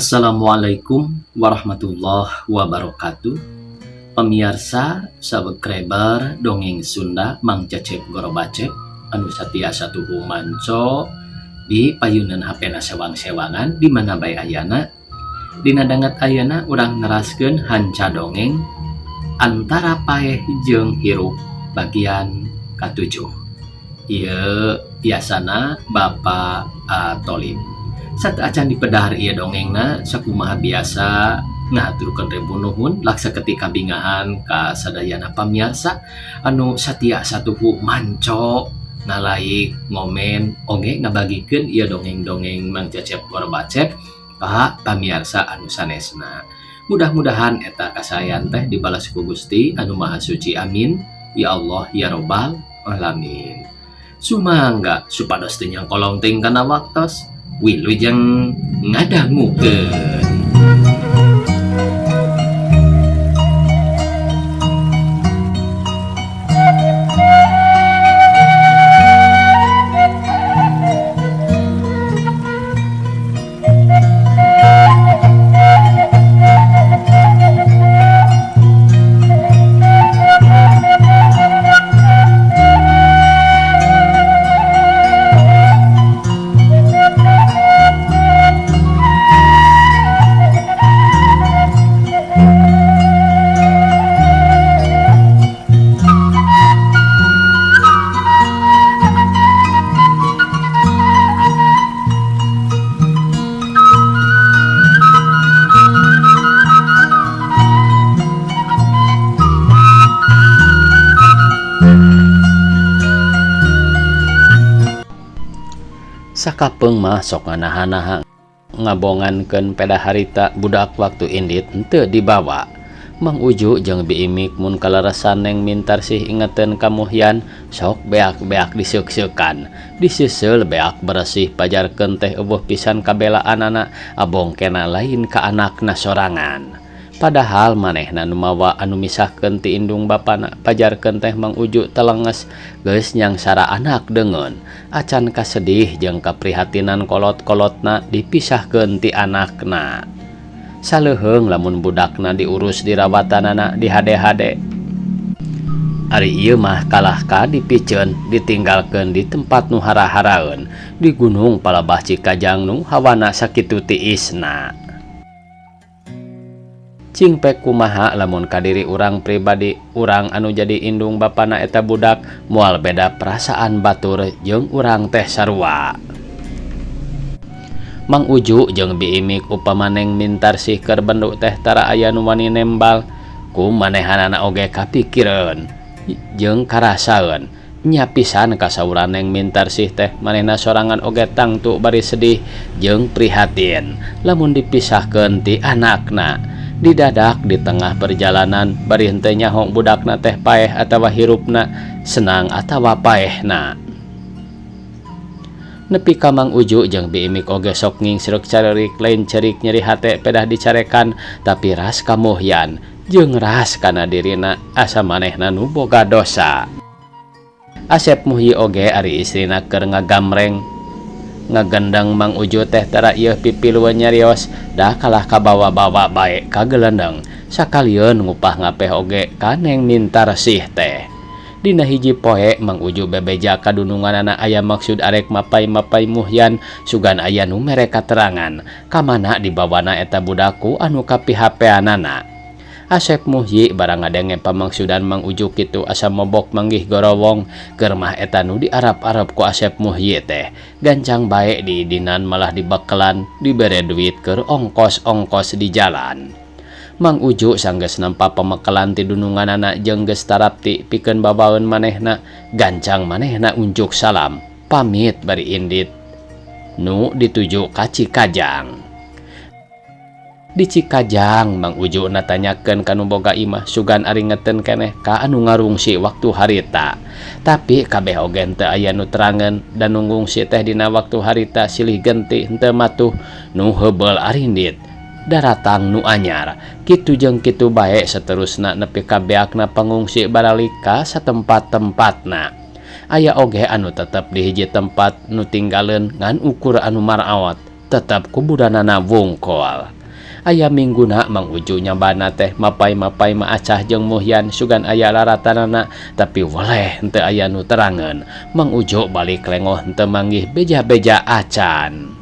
Assalamualaikum warahmatullahi wabarakatuh. Pemirsa subscriber Dongeng Sunda Mang Cecep Gorobacep anu satiasa tuhu manco di payunan HP na sewang-sewangan di mana bae ayana. Dina danget ayana urang neraskeun hanca dongeng antara paeh jeung hirup bagian katujuh. Ieu biasana Bapak Atolib. Sateuacan dipedahar ieu dongengna, sakumaha biasa ngahaturkeun ribu nuhun laksa ketika bingahan ka sadayana pamiarsa anu satia satuhu manco, ngalaik, ngomen, oge ngabagikeun ieu dongeng-dongeng Mang Cecep Gorbacep ka pamiarsa anu sanesna. Mudah-mudahan eta kasayan teh dibalas ku Gusti anu Maha Suci, amin ya Allah ya Robbal alamin. Sumangga supados teu nyangkolong teuing kana waktos, wilujeng ngadangukeun. Sakapeung mah sok nganaha-naha ngabongankeun peda harita budak waktu indit henteu dibawa. Mang Uju jeung Bi Imik mun kaleresan Neng Mintarsih ingeteun ka Muhyan sok beak-beak diseuk-seukan. Diseuseul beak beresih pajarkeun teh eueuh pisan kabelaanana, abong kena lain ka anakna sorangan. Padahal manehna nu mawa anu misahkeun ti indung bapana, pajarkeun teh Mang Uju telenges geus nyangsara anak deungeun. Acan kasedih jeung kaprihatinan kolot-kolotna dipisahkeun ti anakna. Saleuheung lamun budakna diurus dirawatanana dihade-hade. Ari ieu mah kalah ka dipiceun ditinggalkeun di tempat nu hara-haraeun di gunung palebah Cikajang nu hawana sakitu tiisna. Cing pek kumaha lamun kadiri urang pribadi urang anu jadi indung bapana eta budak, moal beda perasaan batur jeung urang teh sarua. Mang Uju jeung Bi Imik upama Neng Mintarsih keur bendu teh tara aya nu wani nembal, ku manehanana oge kapikireun jeung karasaeun. Nya pisan kasauran Neng Mintarsih teh manehna sorangan oge tangtu bari sedih jeung prihatin lamun dipisahkeun ti anakna. Didadak di tengah perjalanan bari henteu nyaho budakna teh paeh atawa hirupna, senang atawa paehna. Nepi ka Mang Uju jeung Bi Imik oge sok ngingsreuk carerik, lain cerik nyeri hate pedah dicarekan, tapi ras kamuhyan jeung ras kana dirina asa manehna nu boga dosa. Asep Muhyi oge ari istrina keur ngagamreng ngagendeng Mang Uju teh tara ieu pipilueun nyarios, dah kalah kabawa-bawa bae kagelendeng sakalieun ngupah ngapeh oge ka Neng Mintarsih teh. Dina hiji poe Mang Uju bebeja ka dununganana aya maksud arek mapai-mapai Muhyan, sugan aya nu mere katerangan ka mana dibawana eta budaku anu kapihapeanana. Asep Muhyi barang ngadenge pamangsudan Mang Uju kitu asa mobok manggih gorowong, keur mah eta nu diarap-arap ku Asep Muhyi teh. Gancang bae diidinan malah dibekelan, dibere duit keur ongkos-ongkos di jalan. Mang Uju sanggeus nampa pemekelan ti dununganana jeung geus tarapti pikeun babaeun manehna, gancang manehna unjuk salam, pamit bari indit nu dituju ka Cikajang. Di Cikajang Mang Uju natanyakeun ka nu boga imah sugan ari ngeten keneh ka anu ngarungsi waktu harita. Tapi kabeh oge henteu aya nu terangeun dan nu ngungsi teh dina waktu harita silih genti henteu matuh nu heubeul arindit. Daratang nu anyar. Kitu jeung kitu bae saterusna nepi ka beakna pangungsi baralik ka satempat-tempatna. Aya oge anu tetep di hiji tempat nu tinggaleun ngan ukur anu maraot. Tetep kuburanana wungkul. Aya mingguna Mang Uju nyabana teh mapai-mapai maacah jeung Muhyan sugan aya laratanana tapi weleh henteu aya nu terangeun. Mang Uju balik lengoh henteu manggih beja-beja acan.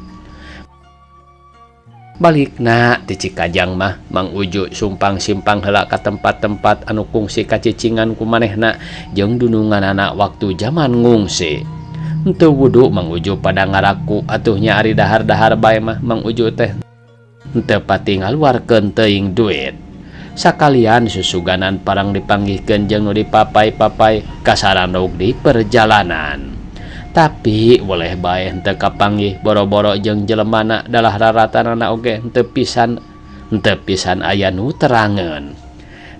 Balikna ti Cikajang mah Mang Uju sumpang-simpang heula ka tempat-tempat anu kungsi kacicingan ku manehna jeung dununganana waktu jaman ngungsi. Henteu wudu Mang Uju pada ngaraku atuh nya ari dahar-dahar bae mah Mang Uju teh henteu pati ngaluarkeun teuing duit. Sakalian susuganan parang dipanggihkeun jeung nu dipapai-papai kasarandog di perjalanan. Tapi weleh bae henteu kapanggih boro-boro jeung jelemana dalah raratanana oge henteu pisan aya nu terangeun.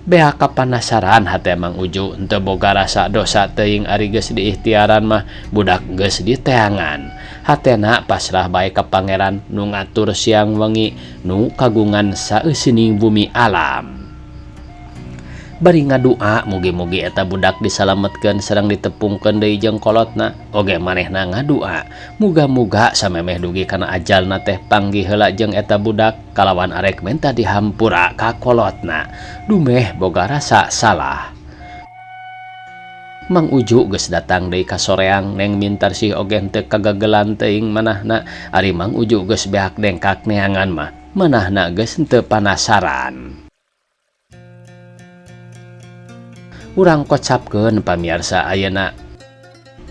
Bea kapanasaran hate Mang Uju henteu boga rasa dosa teuing ari geus diikhtiaran mah budak geus diteangan. Hatena pasrah bae ka pangeran nu ngatur siang wengi nu kagungan saeusining bumi alam. Bari ngadua mugi-mugi eta budak disalametkeun sareng ditepungkeun deui jeung kolotna oge manehna ngadua muga-muga samemeh dugi kana ajalna teh panggih heula jeung eta budak kalawan arek menta dihampura ka kolotna dumeh boga rasa salah. Mang Uju geus datang deui ka soreang Neng Mintarsih oge henteu kagagelan teuing manahna ari Mang Uju geus beak dengkak neangan mah manahna geus henteu panasaran. Urang kocapkeun pamiarsa ayeuna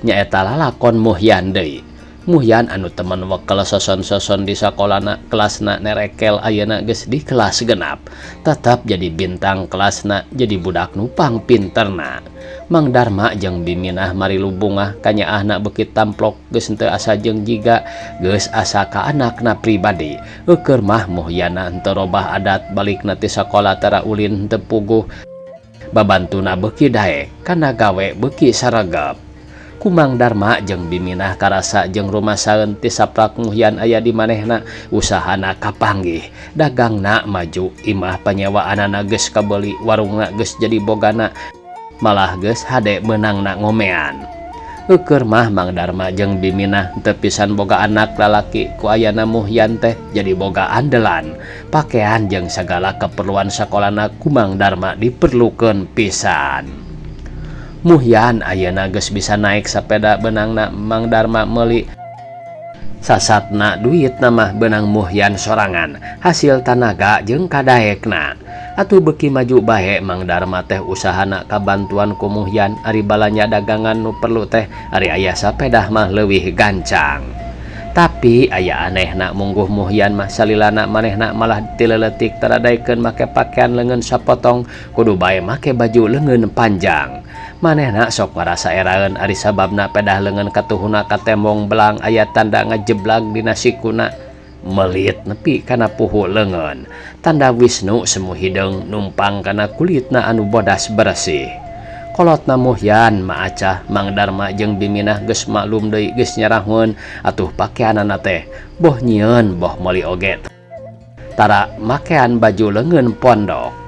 nyaeta lalakon Muhyan deui. Muhyan anu temen wekel soson-soson di sakolana kelasna nerekel ayeuna geus di kelas genap. Tetap jadi bintang kelasna jadi budak nu pangpinterna. Mang Darma jeung Biminah marilu bungah kanyaahna beuki tamplok geus henteu asa jeung jiga geus asa ka anakna pribadi. Eukeun mah Muhyana henteu robah adat balikna ti sakola tara ulin henteu puguh. Babantuna beuki daek kana gawe beuki saregep. Ku Mang Darma jeung Biminah karasa jeung rumasaeun ti saprak Muhyan aya di manehna usahana kapanggih dagangna maju imah panyewaanana geus kabeuli warungna geus jadi bogana malah geus hade meunangna ngomean. Eukeun mah Mang Darma jeung Biminah teu pisan boga anak lalaki ku ayana Muhyan teh jadi boga andelan. Pakean jeung sagala keperluan sakolana ku Mang Darma diperlukeun pisan. Muhyan ayeuna geus bisa naik sapeda beunangna Mang Darma meuli. Sasatna duitna mah beunang Muhyan sorangan hasil tanaga jeung kadaekna. Atuh beuki maju bae Mang Darma teh usahana kabantuan ku Muhyan ari balanja dagangan nu perlu teh ari aya sapedah mah leuwih gancang. Tapi aya anehna mungguh Muhyan mah salilana manehna malah tileletik taradaekeun make pakaian leungeun sapotong kudu bae make baju leungeun panjang. Manehna sok ngarasa eraeun ari sababna pedah leungeun katuhuna ka tembong belang aya tanda ngajeblag dina sikuna melit nepi kana puhu leungeun. Tanda Wisnu semu hideung numpang kana kulitna anu bodas bersih. Kolotna Muhyan maacah Mang Darma jeung Biminah geus maklum deui geus nyarahun atuh pakeanana teh boh nyieun boh meuli oge tara makean baju leungeun pondok.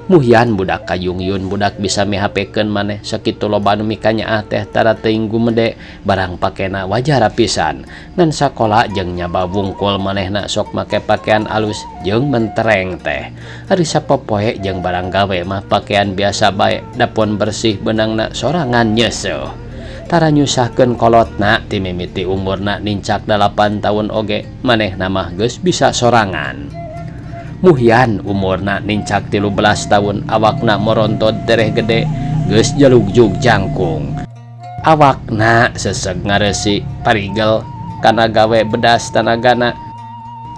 Muhyan budak kayungyun budak bisa mihapekeun maneh sakitu loba nu mikanyaah teh tara teuing gumede barang pakena wajar pisan ngan sakola jeung nyaba wungkul manehna sok make pakaian alus jeung mentereng teh ari sapopoe jeung barang gawe mah pakaian biasa bae dapon bersih beunangna sorangan nyeuseuh tara nyusahkeun kolotna ti mimiti umurna nincak 8 tahun oge manehna mah geus bisa sorangan. Muhyan umurna nincak 13 tahun awakna morontod tereh gede geus jalugjug jangkung. Awakna seseg ngareusi parigel kana gawe bedas tanagana.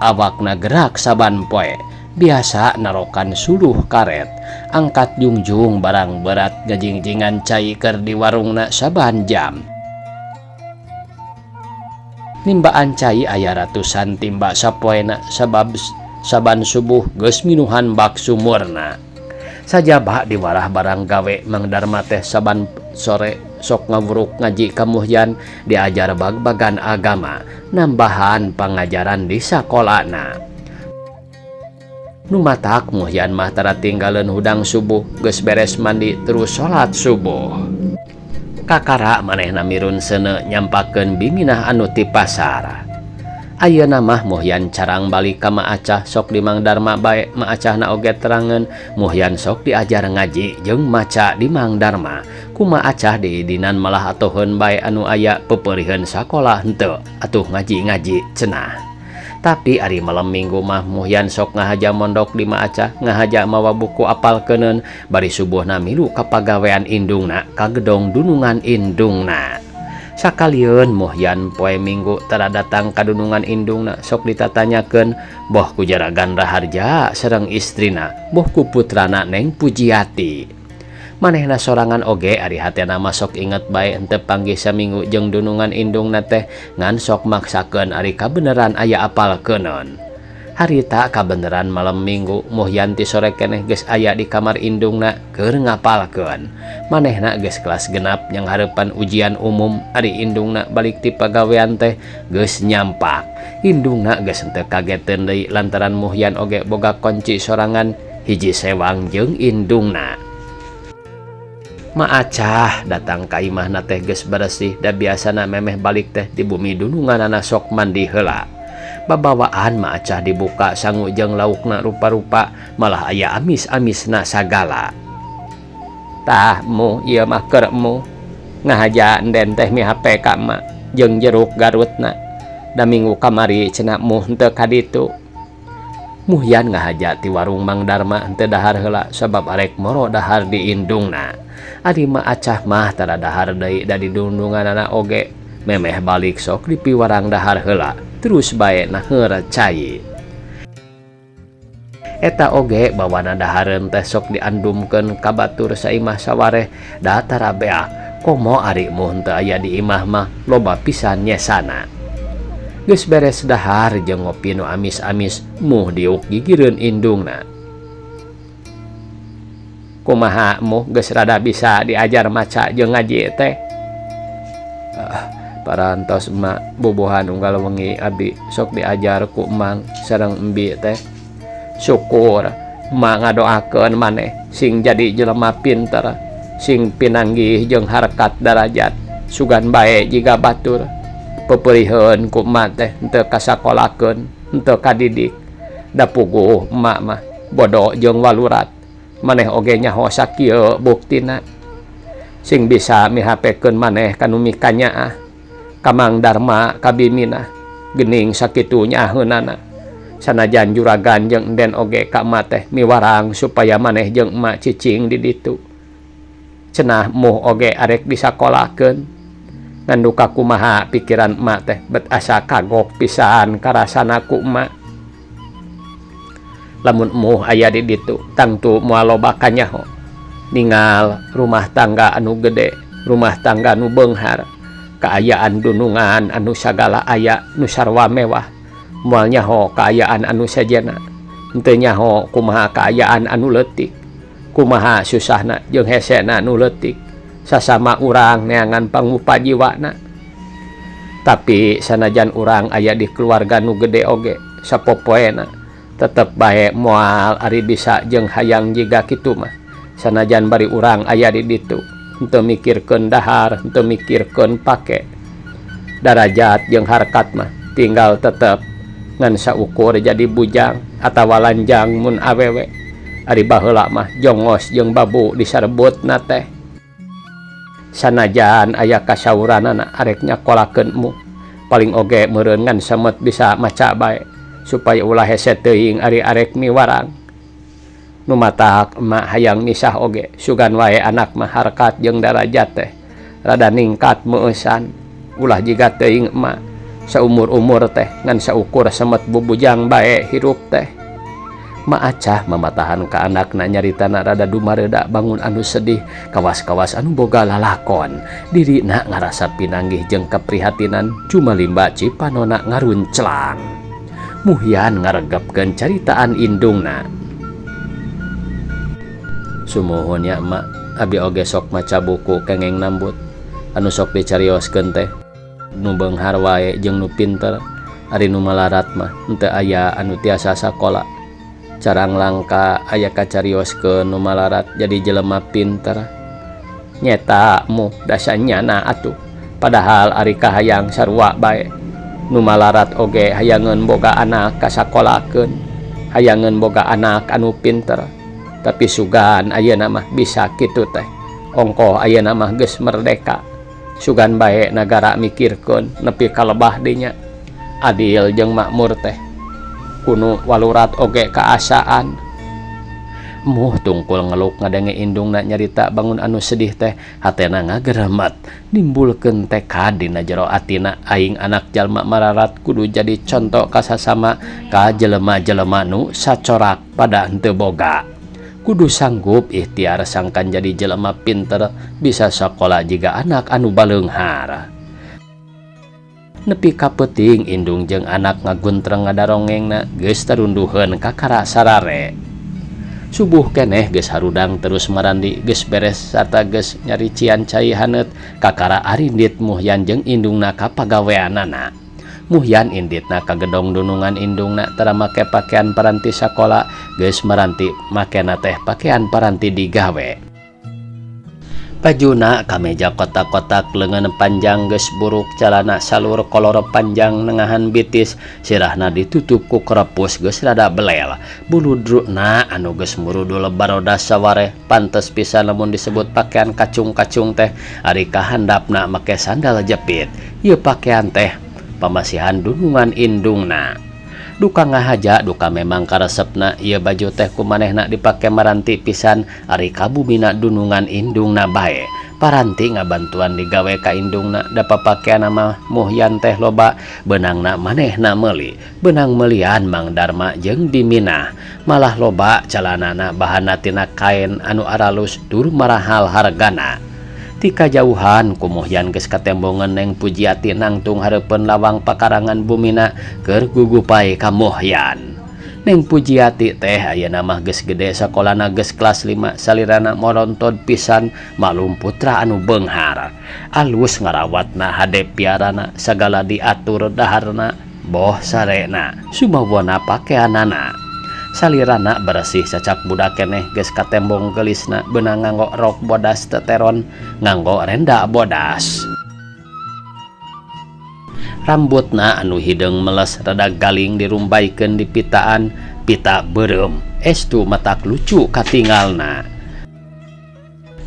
Awakna gerak saban poe biasa narokan suluh karet angkat jungjung barang berat ngajingjingan cai keur di warungna saban jam. Nimbaan cai aya ratusan timba sapoena sabab saban subuh geus minuhan bak sumurna. Sajaba diwarah barang gawe Mang Darma teh saban sore sok ngawuruk ngaji ka Muhyan diajar bag-bagan agama nambahan pangajaran di sakolana. Nu matak Muhyan mah tara tinggaleun hudang subuh geus beres mandi terus salat subuh. Kakara manehna mirun seuneu nyampakeun Biminah anu ti pasar. Ayeuna mah Muhyan carang balik ka Ma Acah sok di Mang Darma bae Ma Acahna oge terangeun Muhyan sok diajar ngaji jeung maca di Mang Darma. Ku Ma Acah diidinan malah atoheun bae anu aya peperiheun sakola henteu atuh ngaji-ngaji cenah. Tapi ari malam Minggu mah Muhyan sok ngahaja mondok di Ma Acah ngahaja mawa buku apal keuneun bari subuhna milu ka pagawean indungna ka gedong dunungan indungna. Sakalieun Muhyan poe Minggu tara datang ka dunungan indungna sok ditatanyakeun boh ku Jaragan Raharja sareng istrina boh ku putrana Neng Pujiati. Manehna sorangan oge ari hatena mah sok inget bae henteu panggih saminggu jeung dunungan indungna teh ngan sok maksakeun ari kabeneran aya apal keuneun. Harita kabeneran malam Minggu Muhyan ti sore keneh geus aya di kamar indungna keur ngapalkeun. Manehna geus kelas genap nyanghareupan ujian umum ari indungna balik ti pagawean teh geus nyampak. Indungna geus henteu kageteun deui lantaran Muhyan oge boga kunci sorangan hiji sewang jeung indungna. Ma Acah datang ka imahna teh geus beresih da biasana memeh balik teh di bumi dununganana sok mandi heula. Babawaan Ma Acah dibuka sangu jeung laukna rupa-rupa malah aya amis-amisna sagala. Tah mu ieu mah keur mu ngahaja enden teh mihape ka emak jeung jeruk garutna. Da minggu kamari cenah mu henteu ka ditu. Muhyan ngahaja ti warung Mang Darma henteu dahar heula sabab arek moro dahar di indungna. Ari Ma Acah mah tara dahar deui da di dundunganana oge memeh balik sok dipiwarang dahar heula terus bae naheur cai. Eta oge bawana dahareun teh sok diandumkeun ka batur saimah sawareh da tara beak komo ari mu henteu aya di imah mah loba pisan nyesana. Geus beres dahar jeung ngopi nu amis-amis muh diuk gigireun indungna. Kumaha muh geus rada bisa diajar maca jeung ngaji teh? Parantos emak bubuhan unggal wengi abdi sok diajar ku emang sareng embi teh. Syukur emak ngadoakeun maneh sing jadi jelema pinter sing pinanggih jeung harkat darajat sugan bae jiga batur. Peperiheun ku emak teh henteu kasakolakeun henteu kadidik da puguh emak mah bodoh jeung walurat. Maneh oge nyaho sakieu buktina sing bisa mihapekeun maneh kanu mikanyaah ka Mang Darma ka Biminah geuning sakitu nyaaheunana. Sanajan juragan jeung enden oge ka emak teh miwarang supaya maneh jeung emak cicing di ditu. Cenah muh oge arek disakolakeun ngan duka kumaha pikiran emak teh bet asa kagok pisan karasana ku emak. Lamun emuh aya di ditu tangtu moal loba kanyaho ningal rumah tangga anu gede rumah tangga anu beunghar kaayaan dunungan anu sagala aya nu sarwa mewah moal nyaho kaayaan anu sejenna henteu nyaho kumaha kaayaan anu leutik kumaha susahna jeung hesena anu leutik sasama urang neangan pangupa jiwana. Tapi sanajan urang aya di keluarga nu gede oge sapopoena tetep bae moal ari bisa jeung hayang jiga kitu mah. Sanajan bari urang aya di ditu henteu mikirkeun dahar henteu mikirkeun pake darajat jeung harkat mah tinggal tetep ngan saukur jadi bujang atawa lanjang mun awewe. Ari baheula mah jongos jeung babu disarebutna teh. Sanajan aya kasauranana arek nyakolakeun mu paling oge meureun ngan semet bisa maca bae supaya ulah hese teuing ari arek miwarang. Nu matak emak hayang misah oge sugan wae anak mah harkat jeung darajat teh rada ningkat meueusan ulah jiga teuing emak saumur-umur teh ngan saukur semet bubujang bae hirup teh. Ma Acah mamatahan ka anakna nyaritana rada dumareda bangun anu sedih kawas-kawas anu boga lalakon dirina ngarasa pinanggih jeung keprihatinan cumalimba cipanona ngarunclang. Muhyan ngaregepkeun caritaan indungna. Sumuhun ya emak abdi oge sok maca buku kengeng nambut anu sok dicarioskeun teh nu beunghar wae jeung nu pinter ari nu malarat mah henteu aya anu tiasa sakola. Carang langka aya kacarioskeun nu malarat jadi jelema pinter. Nyeta mu dasanyana atuh padahal ari kahayang sarua bae. Nu malarat oge hayangeun boga anak kasakolakeun, hayangeun boga anak anu pinter. Tapi sugan ayeuna mah bisa kitu teh. Ongkoh ayeuna mah geus merdeka. Sugan bae nagara mikirkeun nepi ka lebah dinya. Adil jeung makmur teh. Kunu walurat oge kaasaan. Muh tungkul ngeluk ngadenge indungna nyarita bangun anu sedih teh, hatena ngageremet, nimbulkeun tekad dina jero atina aing anak jalma mararat kudu jadi conto ka sasama ka jelema-jelema nu sacorak pada henteu boga. Kudu sanggup ikhtiar sangkan jadi jelema pinter bisa sakola jiga anak anu baleunghar. Nepi ka peuting indung jeung anak ngaguntreng ngadarongengna geus tarunduheun kakara sarare. Subuh keneh geus harudang terus marandi geus beres sarta geus nyarician cai haneut kakara arindit Muhyan jeung indungna ka pagaweanana. Muhyan inditna ka gedong dunungan indungna tara make pakaian paranti sakola geus maranti makena teh pakaian paranti digawe. Bajuna kameja kotak-kotak leungeun panjang geus buruk calana salur kolor panjang nengahan bitis sirahna ditutup ku kerepus geus rada belel buludruna anu geus murudul barodas sawareh pantes pisan lamun disebut pakaian kacung-kacung teh ari kahandapna make sandal jepit ieu pakaian teh pamasihan dunungan indungna. Duka ngahaja duka memang karesepna ieu baju teh ku manehna dipake maranti pisan ari kabumina dunungan indungna bae. Paranti ngabantuan digawe ka indungna da papakean mah Muhyan teh loba beunangna manehna meuli beunang meulian Mang Darma jeung Diminah malah loba calanana bahanna tina kain anu aralus tur marahal hargana. Ti kajauhan ku Muhyan geus katembongan Neng Pujiati nangtung hareupeun lawang pakarangan bumina keur gugupai ka Muhyan. Neng Pujiati teh ayeuna mah geus gede sakolana geus kelas 5 salirana morontod pisan malum putra anu beunghar. Alus ngarawatna hade piarana sagala diatur daharna boh sarena sumawona pakeanana. Salirana bersih cacak budak keneh geus katembong geulisna beunang nganggo rok bodas teteron nganggo renda bodas. Rambutna anu hideung meles rada galing dirumbaikeun di pitaan pita beureum estu matak lucu katingalna.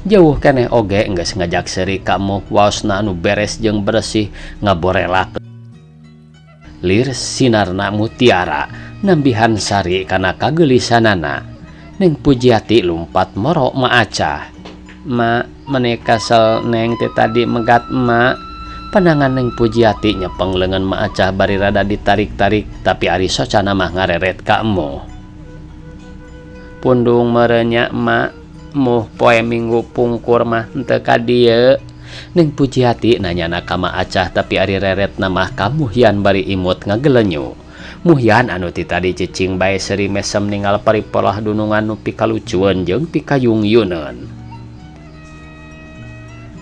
Jauh keneh oge geus ngajak seuri ka Muh waosna anu beres jeung bersih ngaborelak lir sinarna mutiara nambihan sari kana kageulisanana. Neng Pujiati lumpat moro maacah. Ma meni kasel neng teh tadi megat ma. Pandangan Neng Pujiati nyepeng leungeun maacah bari rada ditarik-tarik tapi ari socana mah ngareret ka Emuh. Pundung merenya ma muh poe minggu pungkur mah henteu ka dieu. Neng Pujiati nanyana ka maacah tapi ari reretna mah ka Muhyan bari imut ngagelenyu. Muhyan anu ti tadi cicing bae seuri mesem ningal paripolah dunungan nu pikalucueun jeung pikayungyuneun.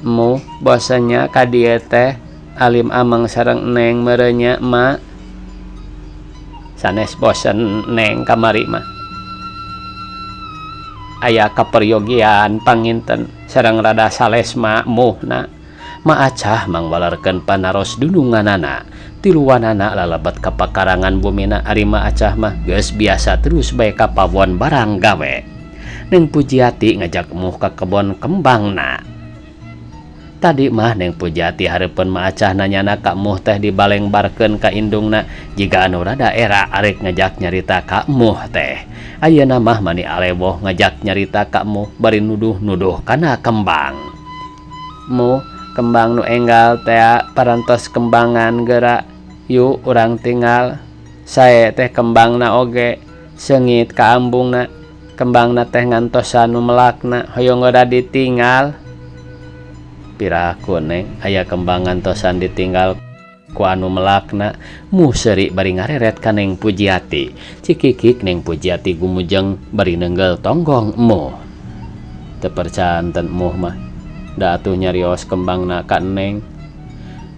Muh bosannya ka dieu teh alim ameng sareng neng merenya ma. Sanes bosen neng kamari mah. Aya kaperyogian panginten sareng rada salesma muhna. Maacah mangwalerkeun panaros dununganana. Tiluanana lalebet ka pakarangan bumina ari maacah mah geus biasa terus bae ka pawon barang gawe. Neng Pujiati ngajak Muh ka kebon kembangna. Tadi mah Neng Pujiati hareupeun maacah nanyana ka Muh teh dibalengbarkeun ka indungna jiga anu rada era arek ngajak nyarita ka Muh teh. Ayeuna mah mani alewoh ngajak nyarita ka Muh bari nuduh-nuduh kana kembang. Muh kembang nu enggal teh parantos kembangan geura yuk urang tinggal sae teh kembangna oge seungit ka ambungna kembangna teh ngantosan nu melakna hoyong geura ditinggal. Piraku neng aya kembang ngantosan ditinggal ku anu melakna. Muh seuri bari ngareret ka Neng Pujiati. Cikikik Neng Pujiati gumujeng bari nenggel tonggong Muh. Teu percanten Muh mah da atuh nyarios kembangna ka Neng.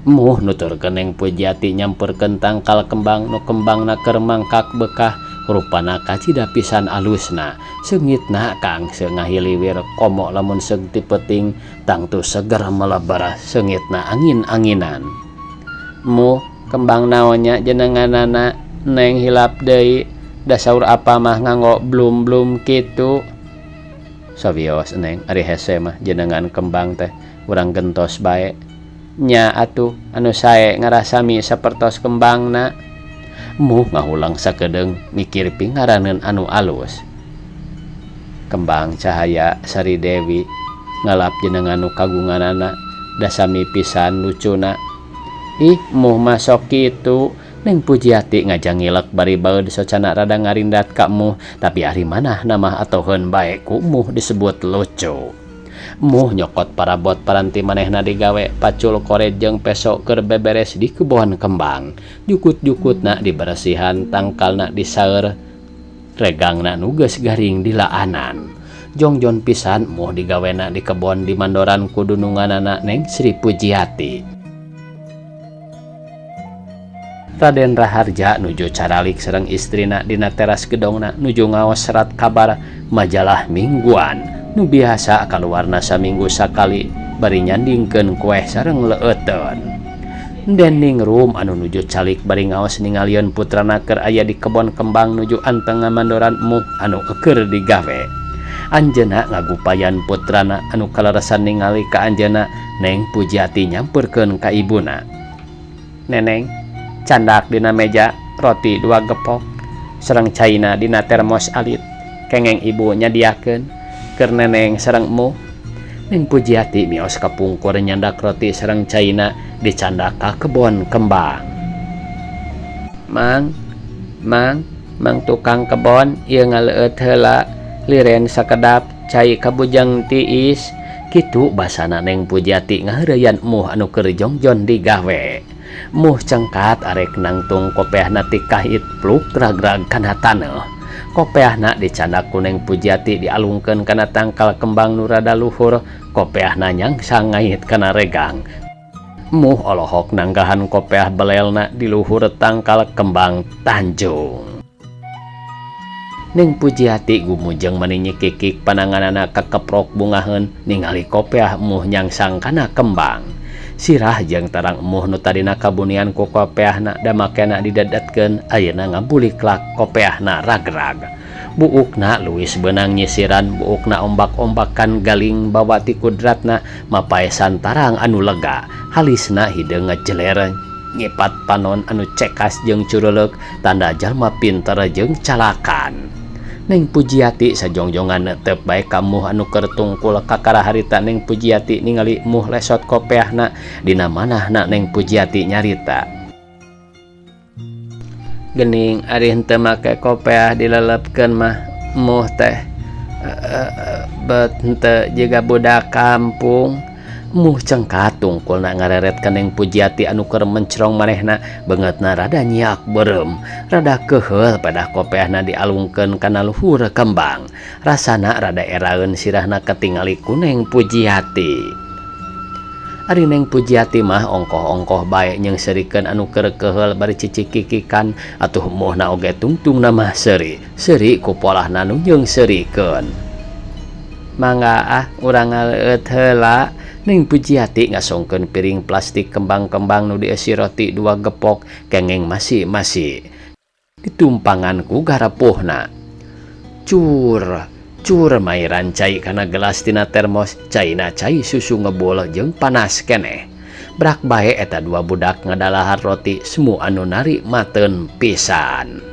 Muh nuturkeun Neng Pujiati nyamperkeun tangkal kembang nu kembangna keur mangkak bekah rupana kacida pisan alusna seungitna kang ngahiliwir komo lamun seug ti peuting tangtu seger melebar seungitna angin-anginan. Muh Kembang naon nya jenenganana Neng hilap deui da saur apa mah nganggo blum-blum kitu. Sawios Neng ari hese mah jenengan kembang teh urang gentos bae. Nya atuh anu sae ngarasami sapertos kembangna. Muh ngahulang sakedeung mikir pingaraneun anu alus. Kembang Cahaya Sari Dewi ngalap jenengan nu kagunganana da sami pisan lucuna. Ih muh mah sok kitu. Neng Pujiati ngajangilek bari baeud socana rada ngarindat ka Muh, tapi ari manahna mah atoheun bae ku Muh disebut lucu. Muh nyokot parabot paranti manehna digawe pacul koret jeung peso keur beberes di kebon kembang. Jukut-jukutna diberesihan, tangkalna disaeur, regangna nu geus garing dilaanan. Jongjon pisan Muh digawena di kebon di mandoran ku dununganana Neng Sri Pujiati. Raden Raharja nuju caralik sareng istrina dina teras gedongna nuju ngaos serat kabar majalah mingguan nu biasa kaluarna saminggu sakali bari nyandingkeun kueh sareng leueuteun. Dening room anu nuju calik bari ngaos ningalieun putrana keur aya di kebon kembang nuju anteng ngamandoran Muh anu keur digawe. Anjeunna ngagupayan putrana anu kaleresan ningali ka anjeunna. Neng Pujiati nyamperkeun ka ibuna. Neneng, candak dina meja roti 2 gepok sareng caina dina termos alit kengeng ibu nyadiakeun keur neneng sareng Muh. Neng Pujiati mios kapungkur nyandak roti sareng caina dicandak ka kebon kembang. Mang, mang, mang tukang kebon ieu ngaleueut heula liren sakedap cai kabujang tiis. Kitu basana Neng Pujiati ngaheureuyan Muh anu keur jongjon digawe. Muh cengkat arek nangtung kopeahna ti kahit pluk ragrag kana taneuh. Kopeahna dicandak ku Neng Pujiati dialungkeun kana tangkal kembang nu rada luhur, kopeahna nyangsang ngait kana regang. Muh olohok nanggahan kopeah belelna di luhur tangkal kembang tanjung. Neng Pujiati gumujeng mani nyikikik pananganana kakeprok bungaheun ningali kopeah Muh nyangsang kana kembang. Sirah jeung tarang Muh nu tadina kabunian ku kopeahna da makena didadadkeun ayeuna ngabuliklak kopeahna ragrag. Buukna leuwis beunang nyisiran, buukna ombak-ombakan galing bawa ti kudratna mapaesan tarang anu lega. Halisna hideung ngejeler nyipat panon anu cekas jeung cureuleuk tanda jalma pinter jeung calakan. Neng Pujiati sajongjongan netep bae ka Muh anu keur tungkul kakara harita. Neng Pujiati ningali Muh lesot kopeahna dina manahna Neng Pujiati nyarita. Gening ari henteu make kopeah dilelepkeun mah Muh teh bet henteu jiga budak kampung. Muh cengkat tungkulna ngareret ka Neng Pujiati anu keur mencrong manehna beungeutna rada nyiak beureum rada keuheul pedah kopeahna dialungkeun kana luhur kembang. Rasana rada eraeun sirahna katingali ku Neng Pujiati. Ari Neng Pujiati mah ongkoh-ongkoh bae nyeungseurikeun anu keur keuheul bari cicikikikan atuh Muhna oge tungtungna mah seuri seuri ku polahna nu nyeungseurikeun. Mangga ah urang ngaleueut heula. Neng Pujiati ngasongkeun piring plastik kembang-kembang nu dieusi roti 2 gepok kengeng masih-masih ditumpangan ku garapuhna. Cur cur mairan cai kana gelas tina termos, caina cai susu ngebul jeung panas keneh. Brak bae eta 2 budak ngadalahar roti semu anu nari mateun pisan.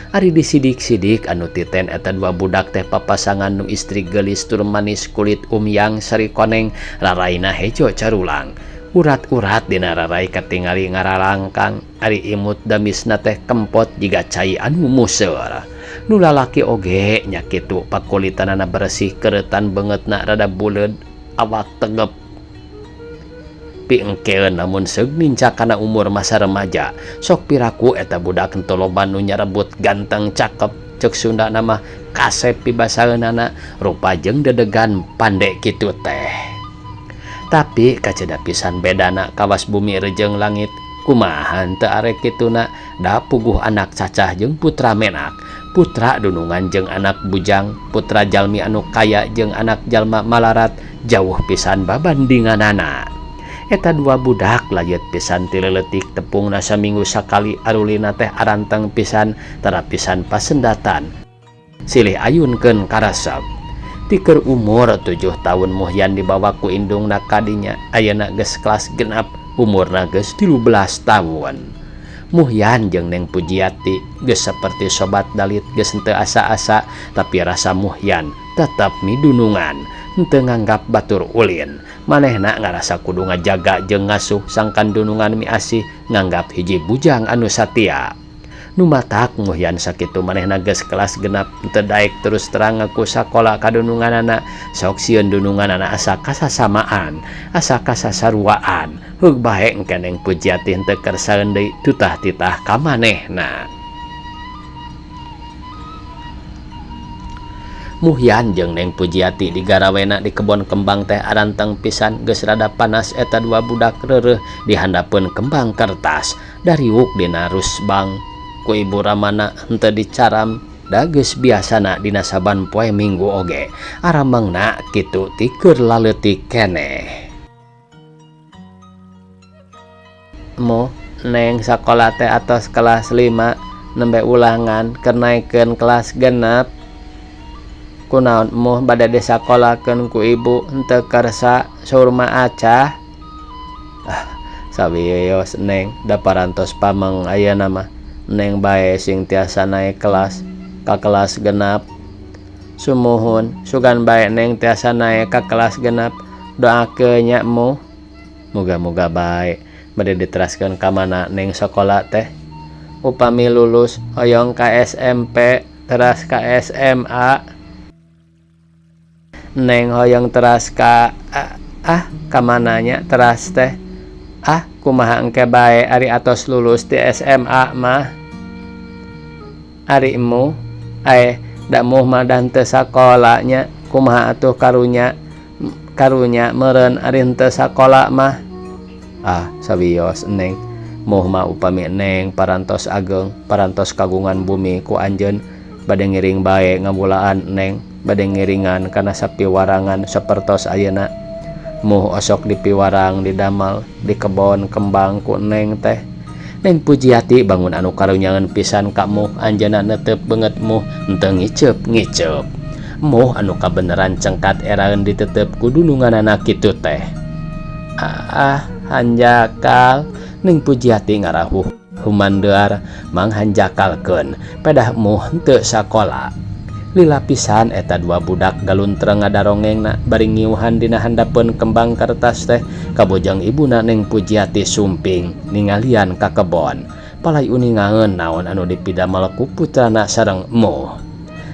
Ari disidik-sidik anu titen eta 2 budak teh papasangan nu istri geulis tur manis kulit umyang sari koneng raraina hejo carulang. Urat-urat dina rarai katingali ngaralangkang ari imut damisna teh kempot jiga cai anu museur. Nu lalaki oge nya kitu pakulitanana bersih keretan beungeutna rada buleud awak tegep. Piengkeun namun seug nincak kana umur masa remaja. Sok piraku eta budak henteu loba nu nyarebut ganteng cakep ceuk Sunda nama kasep pibasaeunana rupa jeung dedegan pande kitu teh. Tapi kaceda pisan bedana kawas bumi rejeung langit. Kumaha henteu arek kituna da puguh anak cacah jeung putra menak. Putra dunungan jeung anak bujang, putra jalmi anu kaya jeung anak jalma malarat jauh pisan babandinganana. Eta dua budak layeut pisan ti leuletik tepungna saminggu sakali arulina teh aranteng pisan tara pisan pasendatan silih ayunkeun karesep. Ti keur umur tujuh taun Muhyan dibawa ku indungna ka dinya ayeuna geus kelas genap umurna geus 13 taun. Muhyan jeung Neng Pujiati geus saperti sobat dalit geus henteu asa-asa tapi rasa Muhyan tetep midunungan henteu nganggap batur ulin. Manehna ngarasa kudu ngajaga jeung ngasuh sangkan dunungan miasih nganggap hiji bujang anu satia. Nu matak Muhyan sakitu manehna geus kelas genap teu daek terus terang ngaku sakola ka dununganana sok sieun dununganana asa kasasamaan asa kasasaruaan heug bae engke Neng Pujiati henteu kersaeun deui tutah titah ka manehna. Muhyan jeung Neng Pujiati digarawena di kebon kembang teh aranteng pisan geus rada panas eta dua budak reureuh di handapeun kembang kertas dariuk dina rusbang ku ibu ramana henteu dicaram da geus biasana dina saban poe minggu oge aramangna kitu ti keur laleutik keneh. Moh Neng sakola teh atos kelas 5 nembe ulangan keur naekeun kelas genep. Kunaon moh bade disakolakeun ku ibu henteu kersa saur mah acah. Ah, sawios Neng da parantos pameng ayeuna mah Neng bae sing tiasa naek kelas ka kelas genap. Sumuhun sugan bae Neng tiasa naek ka kelas genap doakeun nya moh. Muga-muga bae bade diteraskeun ka mana Neng sakola teh. Upami lulus hoyong ka SMP teras ka SMA. Neng hoyong teras ka ka mananya teras teh. Ah kumaha engke bae ari atos lulus di SMA mah. Ari emu da muh mah da henteu sakola nya kumaha atuh karunya karunya meureun ari henteu sakola mah. Ah sawios Neng muh mah upami Neng parantos ageng parantos kagungan bumi ku anjeun bade ngiring bae ngamulaan Neng bade ngiringan kana sapiwarangan sapertos ayeuna muh osok dipiwarang didamal di kebon kembang ku Neng teh. Neng Pujiati bangun anu karunyangan pisan ka muh anjeunna netep beungeut muh henteu ngiceup-ngiceup. Muh anu kabeneran cengkat eraeun ditetep ku dununganana kitu teh. Ah hanjakal Neng Pujiati ngarahuh humandear manghanjakalkeun pedah muh henteu sakola. Lila pisan eta dua budak galuntreng ngadarongengna bari ngiuhan dina handapeun kembang kertas teh kabojang ibuna Neng Pujiati sumping ningalian ka kebon. Palai uningaeun naon anu dipidamel ku putrana sareng emuh.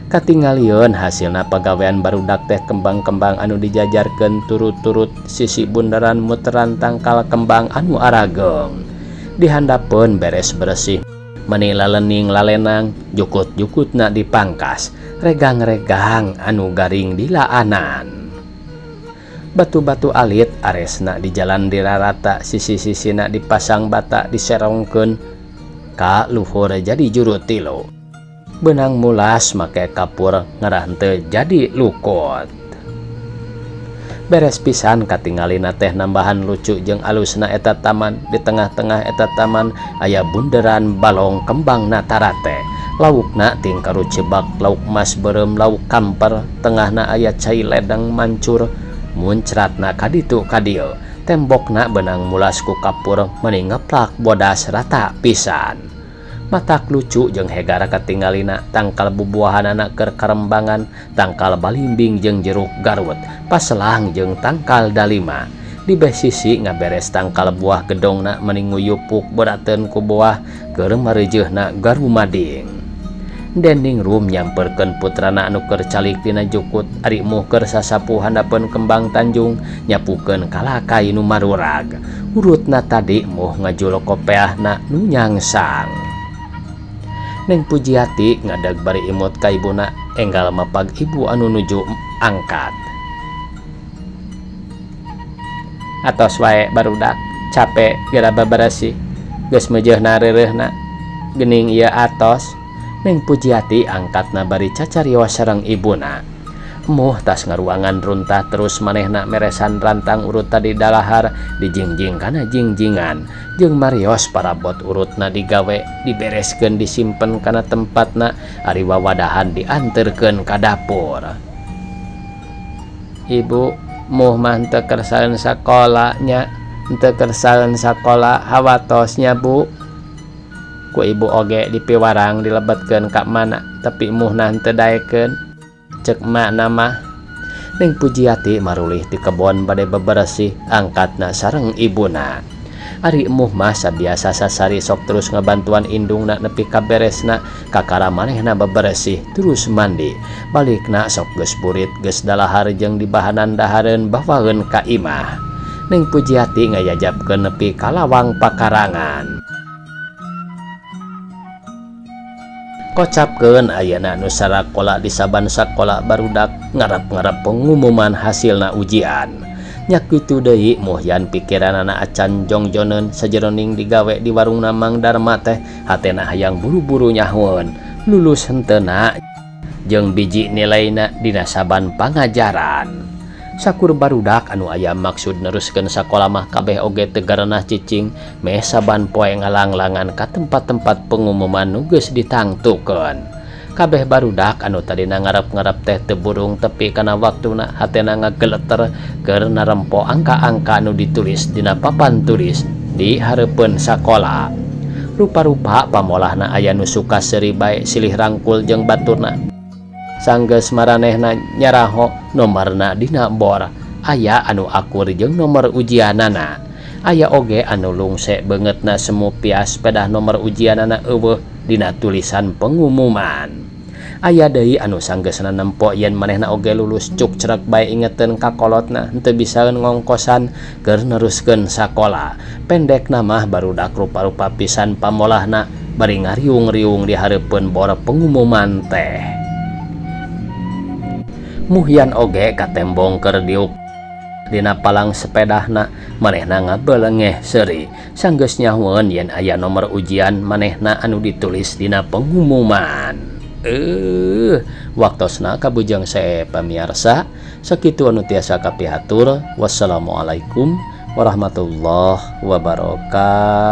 Katingalieun hasilna pagawean barudak teh kembang-kembang anu dijajarkeun turut-turut sisi bundaran muteran tangkal kembang anu arageng. Di handapeun beres bersih meni lalening lalenang jukut-jukutna dipangkas regang-regang anu garing dilaanan. Batu-batu alit aresna di jalan dirarata sisi-sisina dipasang bata diserongkeun ka luhur jadi juru tilu. Benang mulas make kapur ngarah henteu jadi lukut. Beres pisan katingalina teh nambahan lucu jeung alusna eta taman. Di tengah-tengah eta taman aya bunderan balong kembang natarate. Laukna tingkaru cebak lauk mas beureum lauk kamper, tengahna aya cai ledeng mancur muncratna kaditu kadieu. Tembokna benang mulas ku kapur meuni ngeplak bodas rata pisan. Matak lucu jeung hegar katingalina tangkal bubuahanana keur karembangan, tangkal balimbing jeung jeruk garut, paselang jeung tangkal dalima. Di beh sisi ngaberes tangkal buah gedongna meuni nguyupuk berateun ku buah keur mareujeuhna garumading. Dending room nyamperkeun putrana anu keur calik dina jukut ari muh keur sasapu handapeun kembang tanjung nyapukeun kalakai nu marurag. Urutna tadi muh ngajul kopeahna nu nyangsang. Neng Pujiati ngadag bari imut ka ibuna enggal mapag ibu anu nuju angkat. Atos wae barudak capek geura babarasih geus meujeuhna reureuhna geuning ieu atos. Neng Pujiati angkatna bari cacarios sareng ibuna. Muh tas ngaruangan runtah terus manehna meresan rantang urut tadi dalahar dijingjing kana jingjingan jeung marios parabot urutna digawe dibereskeun disimpen kana tempatna ari wawadahan dianterkeun ka dapur. Ibu muh mah teu kersaeun sakola nya, teu kersaeun sakola hawatosnya Bu. Ku ibu oge dipiwarang dilebetkeun ka mana tapi muhna teu daekeun. Cek makna mah. Neng Pujiati marulih ti kebon bade beberesih angkatna sareng ibuna. Ari emuh mah sabiasa sasari sok terus ngabantuan indungna nepi ka beresna kakara manehna beberesih terus mandi. Balikna sok geus burit geus dalahar jeung dibahanan dahareun bawaeun ka imah. Neng Pujiati ngayajabkeun nepi ka lawang pakarangan. Kocapkeun ayeuna nu sarakola di saban sakola barudak ngarep-ngarep pengumuman hasilna ujian. Nya kitu deui muhyan pikiranana acan jongjoneun sajeroning digawe di warungna Mang Darma teh hatena hayang buru-buru nyahoeun lulus henteuna jeung biji nilaina dina saban pangajaran. Sakur barudak anu aya maksud neruskeun sakola mah kabeh oge teu garanah cicing meh saban poe ngalanglangan ka tempat-tempat pengumuman nu geus ditangtukeun. Kabeh barudak anu tadina ngarep-ngarep teh teu burung tepi kana waktuna hatena ngageleter keur narempo angka-angka anu ditulis dina papan tulis di hareupeun sakola. Rupa-rupa pamolahna aya nu suka seuri bae silih rangkul jeung baturna. Sanggeus maranehna nyaraho nomarna dina bor aya anu akur jeung nomor ujianana. Aya oge anu lungse beungeutna semu pias pedah nomor ujianana eueuh dina tulisan pengumuman. Aya deui anu sanggeusna nempo yen manehna oge lulus cuk cerek bae ingeteun ka kolotna henteu bisaeun ngongkosan keur neruskeun sakola. Pendekna mah barudak rupa-rupa pisan pamolahna bari ngariung-riung di hareupeun bor pengumuman teh. Muhyan oge katembong keur diuk dina palang sepedahna manehna ngabelengeh seuri sanggeus nyahoeun yen aya nomor ujian manehna anu ditulis dina pengumuman. Waktosna kabujeng sae pamiarsa sakitu anu tiasa kapihatur. Wassalamualaikum warahmatullahi wabarakatuh.